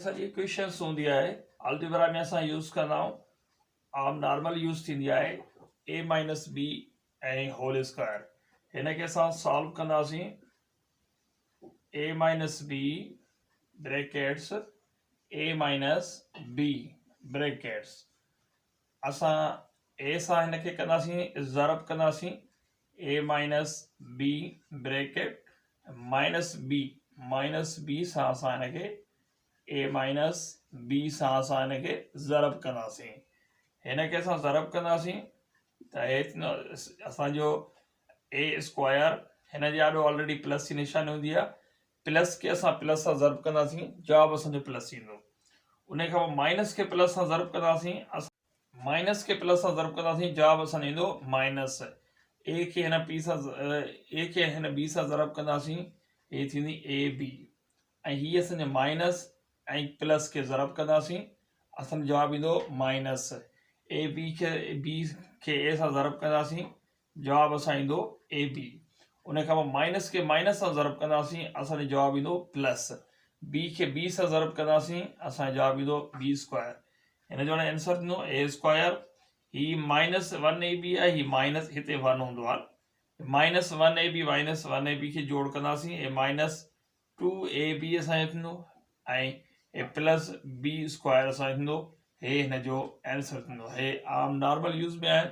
اسان جي ايڪويشنس هوندي آهي الجبرا ۾ اسان يوز ڪندا آهيون عام نارمل يوز ٿيندي آهي A minus B ۽ whole square هن کي اسان سالو ڪنداسين A minus B brackets A minus B brackets اسان اي سان هن کي ڪنداسين ضرب ڪنداسين A minus B bracket minus B minus B سان اسان هن کي اي مائنس بي سان اسان هن کي ضرب ڪنداسين هن کي اسان ضرب ڪنداسين ته هي ٿيندو اسانجو اي اسڪوائر هن جي آڏو آلريڊي پلس جي نشاني هوندي آهي پلس کي اسان پلس سان ضرب ڪنداسين جواب اسان جو پلس ايندو ان کان پوء مائنس کي پلس سان ضرب ڪنداسين مائنس کي پلس سان ضرب ڪنداسين جواب اسان جو ايندو مائنس اي کي هن پي سان اي کي هن بي سان ضرب ڪنداسين هي ٿيندي اي بي ۽ هي اسان جو مائنس ۽ پلس کي ضرب ڪنداسين اسان جو جواب ايندو مائنس اي بي کي بي کي اي سان ضرب ڪنداسين جواب اسان ايندو اي بي ان کان پوء مائنس کي مائنس سان ضرب ڪنداسين اسان جو جواب ايندو پلس بي کي بي سان ضرب ڪنداسين اسان جو جواب ايندو بي اسڪوائر هن جو هاڻي آنسر ٿيندو اي اسڪوائر هي مائنس ون اي بي آهي هي مائنس هتي ون هوندو آهي minus one A B minus one A B کي جوڙ ڪنداسين اي مائنس ٽو اي بي اسان جو ٿيندو ۽ اي پلس بي اسڪوائر اسان جو ٿيندو هي هن جو آنسر ٿيندو هي عام نارمل يوز ۾ آهن.